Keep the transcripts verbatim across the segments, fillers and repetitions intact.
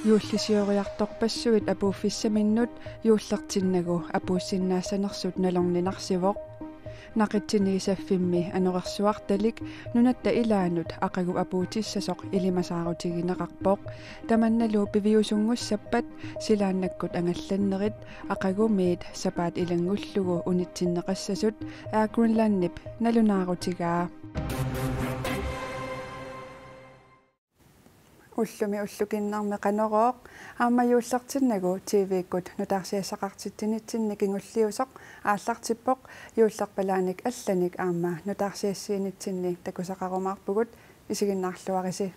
Juullisioriartorpassuit apuuffissaminnut juullertinnagu apuussinnaassanersut nalorninarsivoq. Naqitsiniit saffimmi anorersuartalik nunatta ilaanut aqagu apuutissasoq ilimasaarutigineqarpoq. Tamannalu piviusunngussappat silaannakkut angallannerit aqagumiit sapaat ilanngullugu unitsinneqassasut Air Greenlandip nalunaarutigaa. Ullumi ullukinnermi Qanorooq aamma juullertinnagu T V-kkut nutaarsiassaqartitsinitsinni kingulliusoq aallartippoq, juullerpalaanik allanik aamma nutaarsiassiinitsinni takusaqarumaarpugut, isiginnaarluarisi.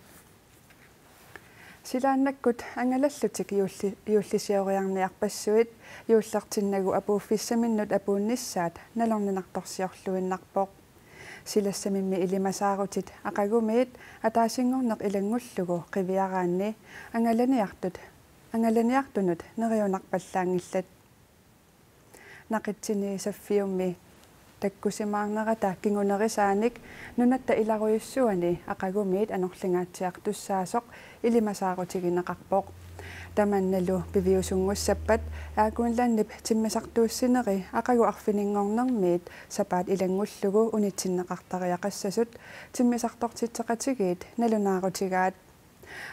Silaannakkut angalallutik juulli-, juullisioriarniarpassuit juullertinnagu apuuffissaminnut apuunnissaat nalorninartorsiorluinnarpoq. Silassamimmi ilimasaarutit aqagumiit ataasinngorneq ilanngullugu qiviaraanni angalaniartut, angalaniartunut neriunarpallaanngillat. Naqitsiniit saffiummi takkusimaarnerata kingunerisaanik nunatta ilarujussuani aqagumiit anorlingaatsiartussaasoq ilimasaarutigineqarpoq. Tamannalu piviusunngussappat Air Greenlandip timmisartuussineri aqagu arfininngornermiit sapaat ilanngullugu unitsinneqartariaqassasut timmisartortitseqatigiit nalunaarutigaat.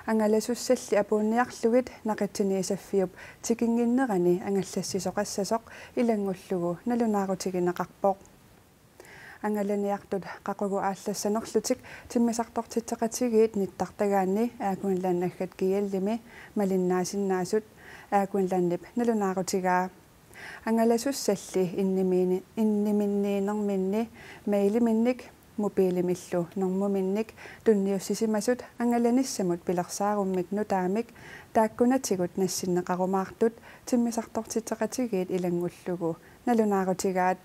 Angalasussalli apuunniarlugit naqitsiniit saffiup tikinnginnerani angallassisoqassasoq ilanngullugu nalunaarutigineqarpoq. Angalaniartut qaqugu aallassanerlutik timmisartortitseqatigiit nittartagaanni Air Greenland naggat G L-imi malinnaasinnaasut Air Greenlandip nalunaarutigaa. Angalasussalli innimiini-, inniminniinerminni mailiminnik mobiilimillu normuminnik tunniussisimasut angalanissamut pilersaarummik nutaamik taakkunatigut nassinneqarumaartut timmisartortitseqatigiit ilanngullugu nalunaarutigaat.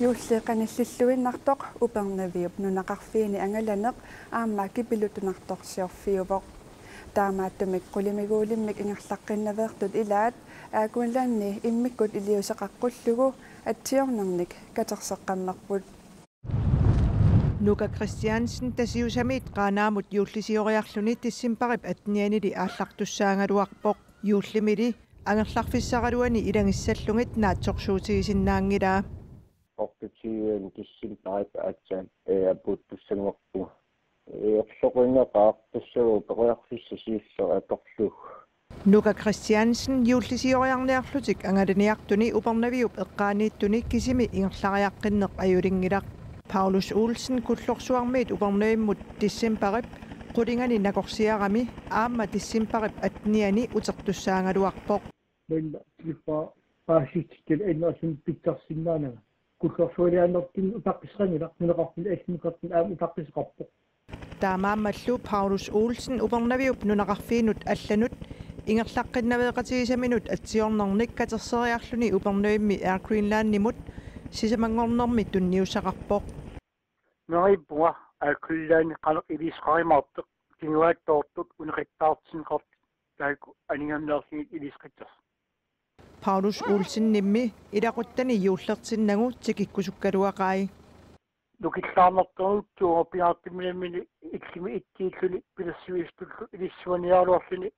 Juulli qanillilluinnartoq Upernaviup nunaqarfiini angalaneq aamma kipiluttunartorsiorfiuvoq. Taamaattumik qulimiguulimmik ingerlaqqinnaveertut ilaat Air Greenlandi immikkut iliuuseqaqqullugu atsiornernik katerseqqammerput. Nuka Christiansen Tasiusamiit Qaanaamut juullisioriarluni decembarip attenianili aallartussaagaluarpoq. Juullimili angerlarfissaraluani ilagissallugit naatsorsuutigisinnaanngilaa. Otteogtyve decembarip aatsaat, ee, apuuttussanguarpunga. Ee, orloqinngaqaaq tassaavoq periarfissaq siulleq atorlugu. Nuka Christiansen juullisioriarniarlutik angalaniartuni Upernaviup eqqaaniittuni kisimi ingerlariaqqinneq ajulinngilaq. Paulus Olsen Kullorsuarmiit Upernavimmut decembarip qulingani nakorsiarami aamma decembarip atteniani utertussaagaluarpoq. Malla tikippa paasissutit innersuussutissarsinnaanermut. Kullorsualiaannartumik utaqqisaqanngilaq, nunaqarfinni assinneqartuni aamma utaqqisoqarpoq. Taamaammallu Paulus Olsen Upernaviup nunaqarfiinut allanut ingerlaqqinnaveeqatigisaminut atsiornernik katerseriarluni Upernavimmi Air Greenlandimut sisamanngornermi tunniussaqarpoq. Neriuppunga Air Greenlandi qanoq iliuuseqarumaartoq kinguaattoortut uneqattaartinneqartut taakku aningaasanik iliuuseqassasoq. Paulus Olsenimmi ilaquttani juullertinnagu tikikkusukkaluaqai. Nukillaarnartorujussuuvoq pingaartumik nammineq illimmi ittiilluni pilersuisutullu ilissimaniaraluarluni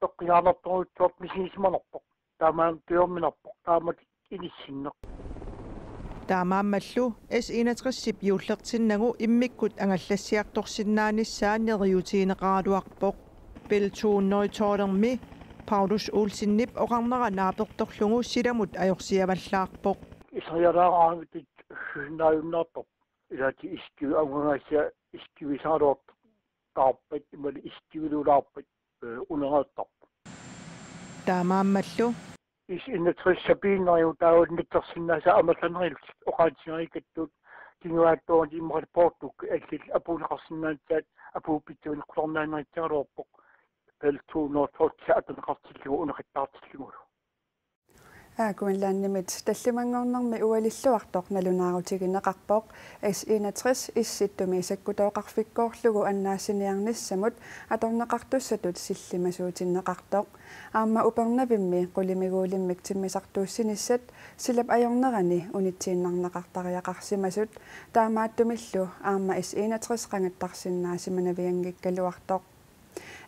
eqqigaarnartorujussuartut misigisimanerput. Taamaammat tujorminarpoq taamatut inissinneq. Taamaammallu S enogtresip juullertinnagu immikkut angallassiartorsinnaanissaa neriuutigineqaraluarpoq. Bell to hundrede tolv-ermi Paulus Olsenip oqarnera naapertorlugu silamut ajorsiavallaarpoq. Iserialaaraangatit sussinnaajunnaartarput. Ilaatigut istivi angungaasia istivisaraluartarpat imaluunniit istiviluulaarpat, ee, unereertarput. Taamaammallu S enogtres sapiinnerigut taava nittarsinnaasaat amerlanerillutik oqaatigereerikkattut kinguaattoornit immaqalu poortukkut allallu apuunneqarsinnaanissaat apuup pitsuunik qularnaaneriaruarpoq. Bell to hundrede tolv atorneqartillugu uneqattaartillugulu. Air Greenlandimit tallimanngornermi ualilluartoq nalunaarutigineqarpoq S enogtres Issittumi sakkutooqarfikkoorlugu annaassiniarnissamut atorneqartussatut sillimasuutinneqartoq. Aamma Upernavimmi qulimiguulimmik timmisartuussinissat silap ajornerani unitsiinnarneqartariaqarsimasut, taamaattumillu aamma S enogtres qangattarsinnaasimanavianngikkaluartoq.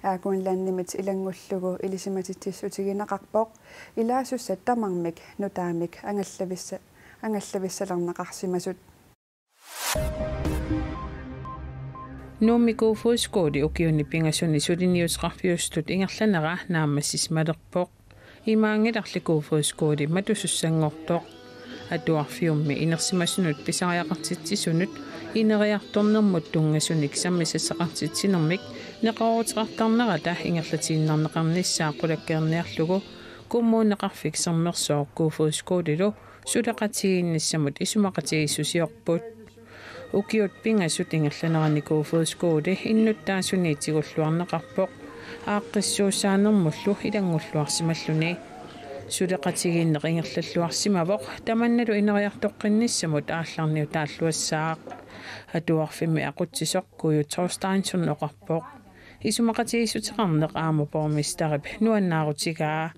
Air Greenlandimit ilanngullugu ilisimatitsissutigineqarpoq ilaasussat tamarmik nutaamik angallavissa-, angallavissalerneqarsimasut. Nuummi Kofoeds Skole ukiuni pingasuni suliniuteqarfiusutut ingerlanera naammassisimalerpoq. Imaanngilarli Kofoeds Skole matusussanngortoq. Atuarfiummi inersimasunut pisariaqartitsisunut ineriartornermut tunngasunik sammisassaqartitsinermik neqerooruteqartarnerata ingerlatiinnarneqarnissaa qulakkeerniarlugu Kommuneqarfik Sermersooq Kofoeds Skolelu suleqatigiinnissamut isumaqatigiissusiorput. Ukiut pingasut ingerlaneranni Kofoeds Skole innuttaasuniit tigulluarneqarpoq, aaqqissuussaanermullu ilanngulluarsimalluni. Suleqatigiinneq ingerlalluarsimavoq, tamannalu ineriartoqqinnissamut aallarniutaalluassaaq. Atuarfimmi aqutsisoq Kuju Thorsteinsson oqarpoq. Isumaqatigiissuteqarneq aamma borgmesterip nuannaarutigaa.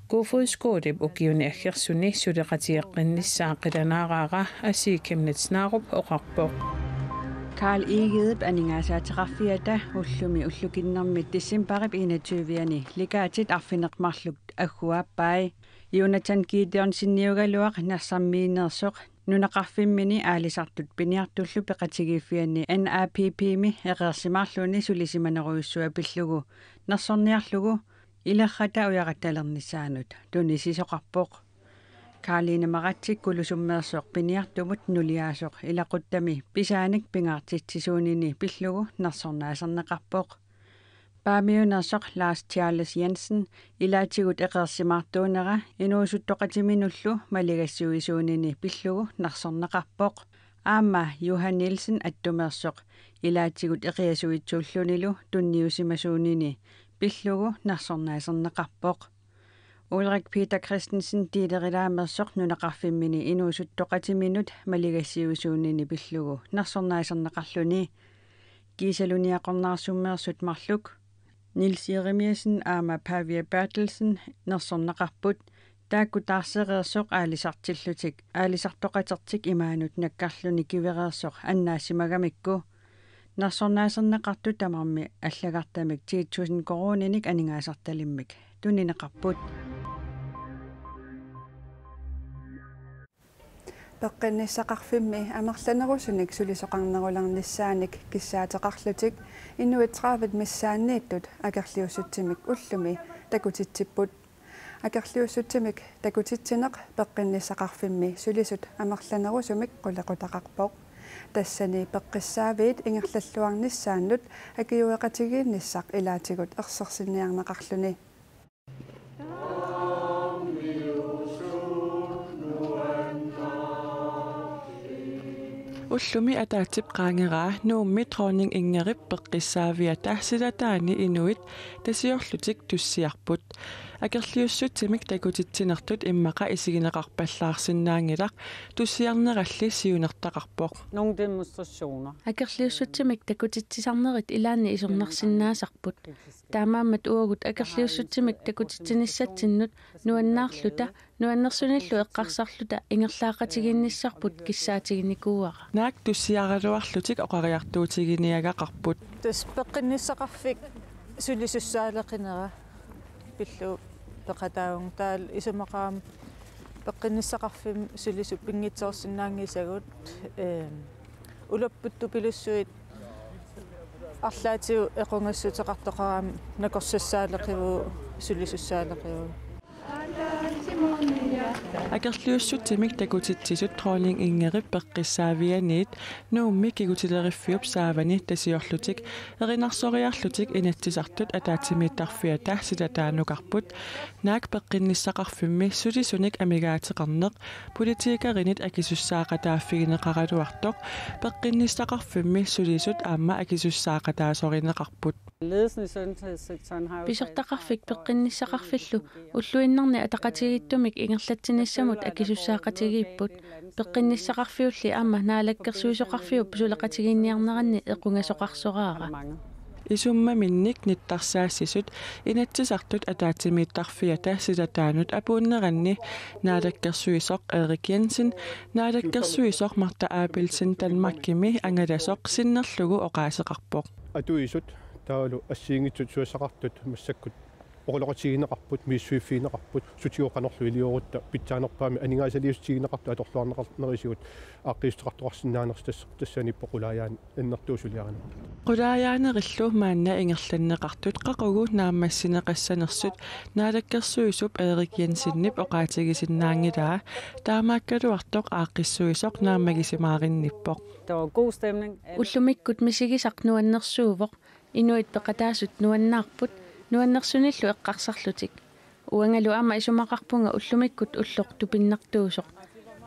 Kofoeds Skolep ukiuni aggersuni suleqatigeqqinnissaa qilanaaraara Asii Chemnitz Narup oqarpoq. Karl Egedep aningaasaateqarfiata ullumi ullukinnermi decembarip enogtyve-ani Legaatit arfineq-marluk agguaappai. Jonathan Gideonseniugaluaq Narsarmiinneersoq nunaqarfimmini aalisartut piniartullu peqatigiiffianni N A P P-mi eqeersimaarluni sulisimanerujussuaq pillugu nersorniarlugu ilerrata ujarattalernissaanut tunisisoqarpoq. Karline Maratsik Kulusummeersoq piniartumut nuliaasoq ilaquttami pisaanik pingaartitsisuunini pillugu nersornaaserneqarpoq. Paamiuneersoq Lars Charles Jensen ilaatigut eqeersimaartuunera inuusuttoqatiminullu maligassiuisuunini pillugu nersorneqarpoq. Aamma Johan Nielsen Attumeersoq ilaatigut eqiasuitsuullunilu tunniusimasuunini pillugu nersornaaserneqarpoq. Ulrik Peter Christensen Diederilaameersoq nunaqarfimmini inuusuttoqatiminut maligassiuisuunini pillugu nersornaaserneqarluni. Kiisaluniaqornaarsummeersut marluk Niels Jeremiassen aamma Pavia Berthelsen nersorneqarput, taakku taarsereersoq aalisartillutik aalisartoqatertik imaanut nakkarluni kivereersoq annaassimagamikku. Nersornaaserneqartut tamarmi allagartamik ti tusind koruuninik aningaasartalimmik tunineqarput. Peqqinnissaqarfimmi amerlanerusunik sulisoqarnerulernissaanik kissaateqarlutik inuit tredive missaanniittut akerliussutsimik ullumi takutitsipput. Akerliussutsimik takutitsineq peqqinnissaqarfimmi sulisut amerlanerusumik qulequtaqarpoq. Tassani peqqissaaviit ingerlalluarnissaannut akiueqatigiinnissaq ilaatigut ersersinniarneqarluni. Ullumi ataatsip qaangeraa Nuummi Dronning Ingerip peqqissaaviata silataani inuit tasiorlutik tussiarput. Akerliussutsimik takutitsinertut immaqa isigineqarpallaarsinnaanngilaq, tussiarneralli siunertaqarpoq. Nogle demonstrationer. Akerliussutsimik takutitsisarnerit ilaanni isornarsinnaasarput. Taamaammat uagut akerliussutsimik takutitsinissatsinnut nuannaarluta, nuannersunillu eqqarsarluta ingerlaaqatigiinnissarput kissaatiginikuuara. Naak tussiaraluarlutik oqariartuutiginiagaqarput. Tassa peqqinnissaqarfik sulisussaaleqinera pillugu peqataavunga, taava isumaqarama peqqinnissaqarfimmi sulisut pinngitsoorsinnaanngisagut, eem, ulapputtut pilussuit arlaatigut equngassuteqartoqarami nakorsassaaleqivugut, sulisussaaleqivugut. Akerliussutsimik takutitsisut Dronning Ingerip peqqissaavianiit Nuummi kigutileriffiup saavani tasiorlutik erinarsoriarlutik Inatsisartut ataatsimiittarfiata silataanukarput, naak peqqinnissaqarfimmi sulisunik amigaateqarneq politikerinit akisussaaqataaffigineqaraluartoq peqqinnissaqarfimmi sulisut aamma akisussaaqataasorineqarput. Ledelsen i sundhedssektoren har jo Pisortaqarfik peqqinnissaqarfillu ulluinnarni ataqatigiittumik ingerlatsinissamut akisussaaqatigiipput. Peqqinnissaqarfiulli aamma naalakkersuisoqarfiup suleqatigiinniarneranni equngasoqarsoraara. Isummaminnik nittarsaassisut Inatsisartut ataatsimiittarfiata silataanut apuunneranni naalakkersuisoq Erik Jensen, naalakkersuisoq Martha Abelsen Danmarkimi angalasoq sinnerlugu oqaaseqarpoq. Atuisut Taavalu assigiinngitsut susassaqartut massakkut oqaloqatigineqarput, misissuiffigineqarput, sutigut qanorlu iliorutta pitsaanerpaamik aningaasaliissutigineqartut atorluarneqarnerisigut aaqqiissuteqartoqarsinnaanersut tassa-, tassaniippoq qulaajaani annertuusuliarineq. Qulaajaanerillu maanna ingerlanneqartut qaqugu naammassineqassanersut naalakkersuisup Erik Jensenip oqaatigisinnaanngilaa, taamaakkaluartoq aaqqissuisoq naammagisimaaginnippoq. Der var god stemning. Ullumikkut misigisaq nuannersuuvoq. Inuit peqataasut nuannaarput, nuannersunillu eqqarsarlutik. Uangalu aamma isumaqarpunga ullumikkut ulloq tupinnartuusoq.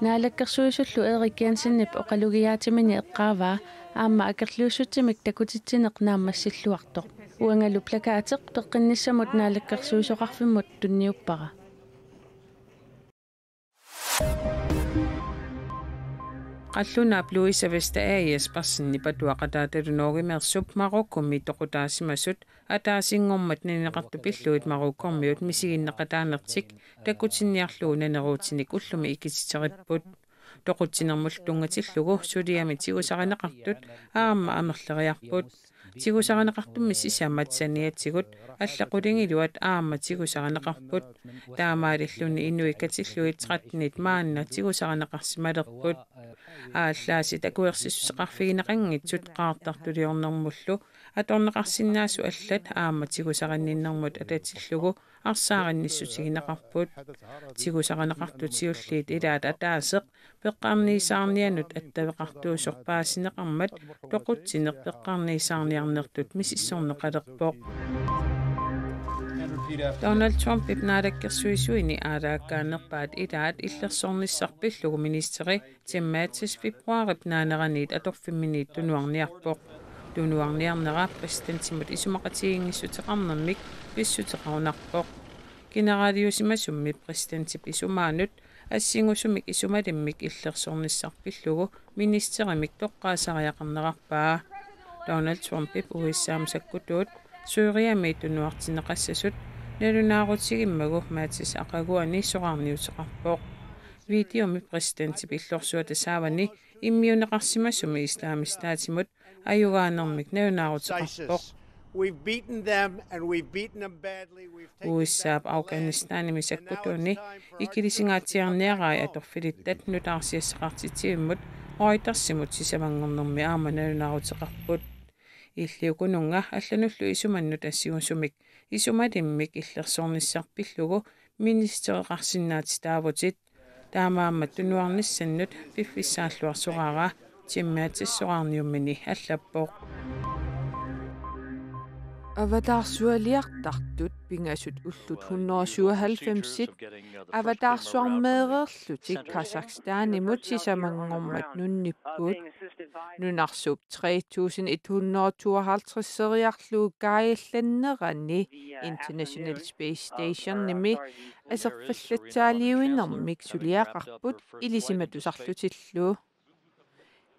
Naalakkersuisullu Erik Jensenip oqalugiaatimini eqqaavaa aamma akerliussutsimik takutitsineq naammassilluartoq. Uangalu plakateq peqqinnissamut naalakkersuisoqarfimmut tunniuppara. Qallunaap Louis Vesta A/S Barsinip atuaqataatalu Norgemeersup Marokkomi toqutaasimasut ataasinngormat nanineqartut pillugit Marokkormiut misiginneqataanertik takutinniarlugu naneruutinik ullumi ikititeripput. Toqutsinermullu tunngatillugu suliami tigusarineqartut aamma amerleriarput. Tigusarineqartummi sisamat saniatigut alla qulingiluat aamma tigusarineqarput. Taamaalilluni inuit katillugit trettenit maanna tigusarineqarsimalerput. Aallaasi takuersissuseqarfigineqanngitsut qaartartuliornermullu atorneqarsinnaasut allat aamma tigusarinninnermut atatillugu arsaarinnissutigineqarput. Tigusarineqartut siulliit ilaat ataaseq peqqarniisaarnianut attaveqartuusoq paasineqarmat toqutsineq peqqarniisaarniarnertut misissorneqalerpoq. Donald Trumpip naalakkersuisuini aalaakkaanerpaat ilaat illersornissaq pillugu ministeri Jim Mattis februaarip naaneraniit atorfimminiit tunuarniarpoq. Tunuarniarnera præsidentimut isumaqatigiinngissuteqarnermik pissuteqarunarpoq. Generaaliusimasummi præsidentip isumaanut assingusumik isumalimmik illersornissaq pillugu ministerimik toqqaasariaqarnerarpaa. Donald Trumpip U S A-mut sakkutuut Syriami tunuartinneqassasut nalunaarutigimmagu Mattis aqaguani soraarniuteqarpoq. Videomi præsidentip illorsuata saavani immiunneqarsimasumi Islamisk Statimut ajugaanermik nalunaaruteqarpoq. We've beaten them and we've beaten them badly. We've taken U S A-p Afghanistanimi sakkutuuni ikilisingaatsiarniarai atorfilittat nutaarsiassaqartitsivimmut Reutersimut sisamanngornermi aamma nalunaaruteqarput. Illit ukununnga allanullu isumannut assingusumik isumalimmik illersornissaq pillugu ministereqarsinnaatitaavutit. Taamaammat tunuarnissannut piffissaalluarsoraara Jim Mattis soraarniummini allappoq. Avataarsualiartartut pingasut ullut hundrede syvoghalvfemsit avataarsuarmeereerlutik Kazakhstanimut sisamanngormat nunnipput. Nunarsuup tre tusind et hundrede tooghalvtreds-eriarlugu kaajallannerani International Space Stationimi aserfallatsaaliuinermik suliaqarput ilisimatusarlutillu.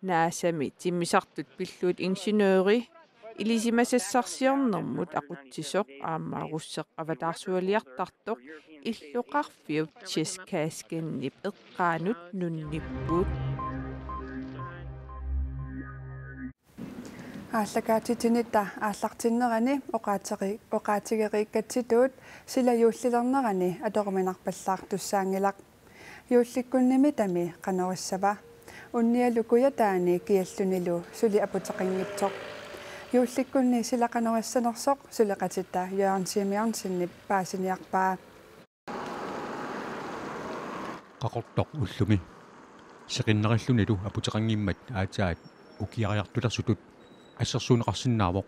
NASA-mi timmisartut pillugit ingeniøri ilisimasassarsiornermut aqutsisoq aamma russeq avataarsualiartartoq illoqarfiup Chess Caskenip eqqaanut nunnipput. Aallakaatitinitta aallartinnerani oqaateri-, oqaatigeriikkatsitut sila juullilernerani atoruminarpallaartussaanngilaq. Juullikkunni mitami qanorissava? Unnialu kujataani kiallunilu suli aputeqanngitsoq. Juullikkunni sila qanorissanersoq suleqatitta Jørgen Simeonsenip paasiniarpaa. Qaqortoq ullumi. Seqinnarillunilu aputeqanngimmat aatsaat ukiariartulersutut assersuunneqarsinnaavoq.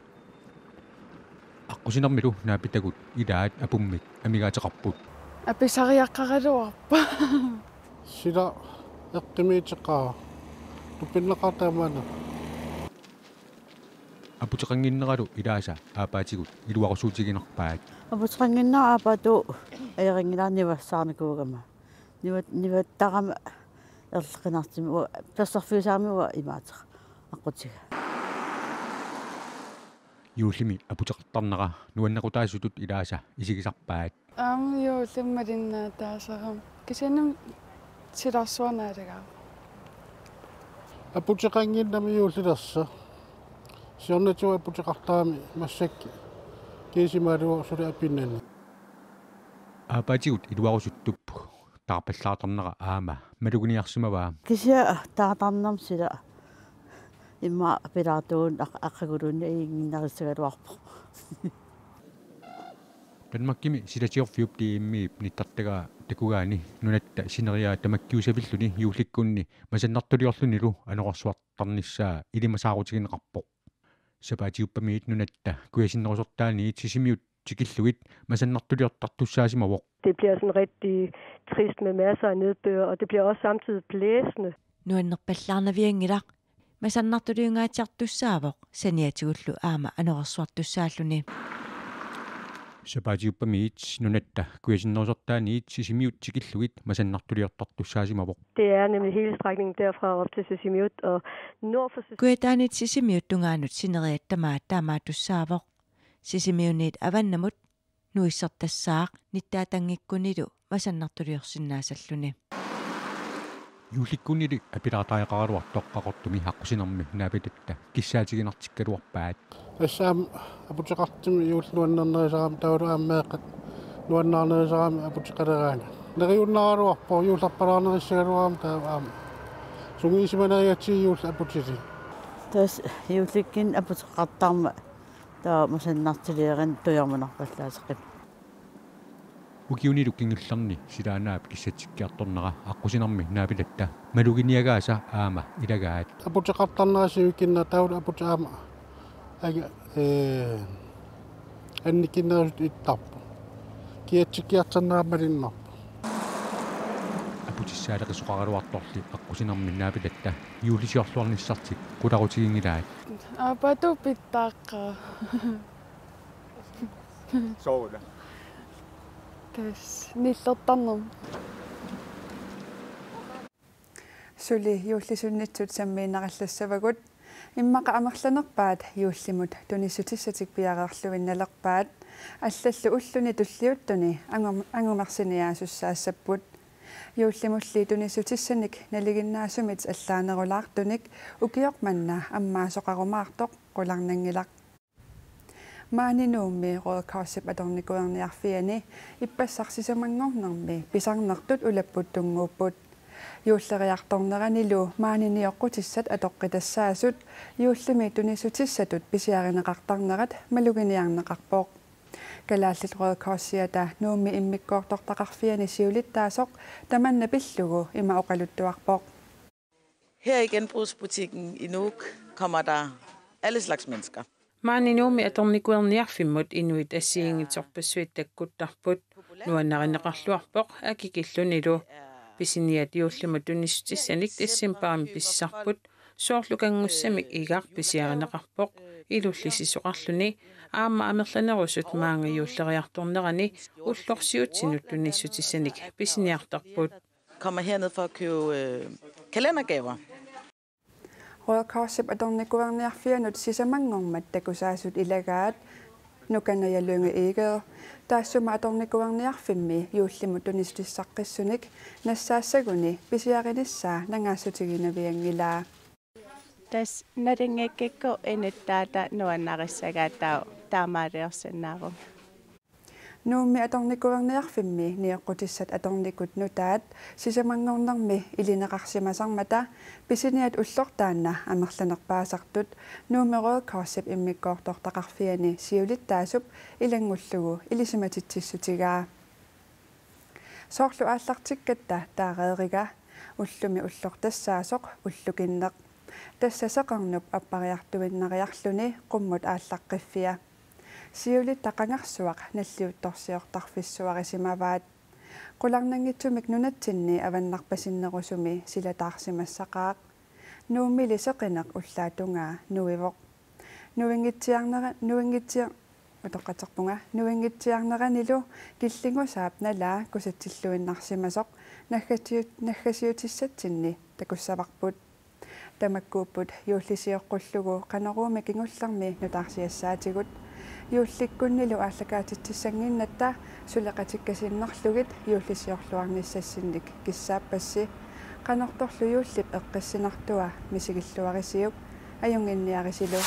Aqqusinermilu naapitagut ilaat apummik amigaateqarput. Apisariaqaraluarpa? Sila eqqumiitseqaara. Tupinneqartaamaana. Aputeqannginneralu ilaasa aappaatigut iluarusuutiginarpaat. Aputeqannginnera aappaatut ajorinngilara nivassaarnikuugama. Nivat-, nivattarama erleqinartimi ua-, perserfiusarami uanga imaateq aqqutiga. Juullimi aputeqartarnera nuannequtaasutut ilaasa isigisarpaat. Aamma juullimi malinnaataasarama. Kisianni silarsuarnaalagaaq. Aputeqannginnami juullilersoq. Siornatigut aputeqartarami massakkut kiisimaalugu suli apinnani. Aappaatigut iluarusuttup taarpallaartarnera aamma maluginiarsimavaa. Kisianni taartarnermi sila immaqa pilaartugut aq-, aqaguluunniit ajunngitsumik nalunarissagaluarpoq. Danmarkimi silatiorfiup D M-ip nittartagaa takugaani nunatta sineriaa tamakkiusavilluni juullikkunni masannartuliorlunilu anorersuartarnissaa ilimasaarutigineqarpoq. Sapaatiuppamiit nunatta kujasinnerusortaaniit Sisimiut tikillugit masannartuliortartussaasimavoq. Det bliver sådan rigtig trist med masser af nedbør, og det bliver også samtidig blæsende. Nuannerpallaarnavianngilaq, masannartuliungaatsiartussaavoq saniatigullu aamma anorersuartussaalluni. Sapaatiuppamiit nunatta kujasinnerusortaaniit Sisimiut tikillugit masannartuliortartussaasimavoq. Det er nemlig hele strækningen derfra op til Sisimiut og nord for Sisimiut. Kujataaniit Sisimiut tungaanut sineriak tamaat taamaattussaavoq. Sisimiuniit avannamut nuissertassaaq nittaatanngikkunilu masannartuliorsinnaasalluni. Juullikkunnilu apilaartariaqaraluartoq Qaqortumi aqqusinermi naapitatta kissaatiginartikkaluarpaat. Tassa aamma aputeqartumi juulli nuannernerisarami taavalu aamma meeqqat nuannaarnerisarami aputeqaleraangat. Neriunnaraluarpoq juullerpalaarnerissagaluarami taava aamma. Sungiusimanarigatsigit juulli aputilik. Tassa juullikkunni aputeqartarmat taava masannartuliorneq tujormanarpallaaseqim. Ukiunilu kingullerni silaannaap kissatsikkiartornera aqqusinermi naapitatta maluginiagaasa aamma ilagaat. Aputeqartarnera sivikinneq taavalu aput aamma anga-, ee, annikinnerusutut ittarpoq. Kiatsikkiartornera malunnarpoq. Aputissaaleqisoqaraluartorli aqqusinermi naapitatta juullisiorluarnissartik qularutiginngilaat. Aappaatut pitsaaqqaa. Sooruna? Tassa nillertarnermi. Suli juullisinnissut sammiinnarallassavagut. Immaqa amerlanerpaat juullimut tunissutissatik piareerluinnalerpaat. Allallu ulluni tulliuttuni angum-, angumersiniaasussaassapput. Juullimulli tunissutissanik nalinginnaasumit allaanerulaartunik ukioq manna ammaasoqarumaartoq qularnanngilaq. Maani Nuummi Røde Korsip atornikuerniarfiani ippassaq sisamanngornermi pisarnertut ulapput tunnguupput. Juulleriartorneranilu maani nioqqutissat atoqqitassaasut juullimi tunissutissatut pisiarineqartarnerat maluginiarneqarpoq. Kalaallit Røde Korsiata Nuummi immikkoortortaqarfiani siulittaasoq tamanna pillugu ima oqaluttuarpoq. Her i genbrugsbutikken i Nuuk kommer der alle slags mennesker. Maani Nuummi atornikuerniarfimmut inuit assigiinngitsorpassuit takkuttarput. Nuannarineqarluarpoq akikillunilu. Pisiniat juullimut tunissutissanik decembarimi pisisarput. Soorlu kanngussamik igaq pisiarineqarpoq. Ilullissisoqarluni aamma amerlanerusut maanga juulleriartornerani ullorsiutsinut tunissutissanik pisiniartarput. Kommer herned for at købe, øh, kalendergaver. Røde Korsip atornikuerniarfianut sisamanngormat takusaasut ilagaat Nuka Naja Lynge Egede, taassuma atornikuerniarfimmi juullimut tunissutissaqqissunik nassaassaguni pisiarinissaa nangaassutigiinnavianngilaa. Tassa nalunngikkukku inuttaata nuannarissagaat taava taamaaliorsinnaavunga. Nuummi atornikuerniarfimmi nioqqutissat atornikut nutaat sisamanngornermi ilineqarsimasarmata pisiniat ullortaanna amerlanerpaasartut Nuummi Røde Korsip immikkoortortaqarfiani siulittaasup ilanngullugu ilisimatitsissutigaa. Soorlu aallartikkatta taareeriga ullumi ullortassaasoq ullukinneq. Tassa seqernup appariartuinnariarluni qummut aallaqqiffia. Siulitta qangarsuaq nalliuttorsiortarfissuarisimavaat. Qularnanngitsumik nunatsinni avannarpasinnerusumi silataarsimassaqaaq. Nuummili seqineq ullaap tungaa nuivoq. Nuinngitsiarnera-, nuinngitsia-, utoqqatserpunga, nuinngitsiarneranilu killingusaap nalaa kusatsilluinnarsimasoq naggasiut-, naggasiutissatsinni takussavarput. Tamakkuupput juullisioqqullugu Qanoruumi kingullermi nutaarsiassaatigut. Juullikkunnilu aallakaatitsissannginnatta suleqatikka sinnerlugit juullisiorluarnissassinnik kissaappassi. Qanortorlu juullip eqqissinartua misigilluarisiuk, ajunnginniarisilu.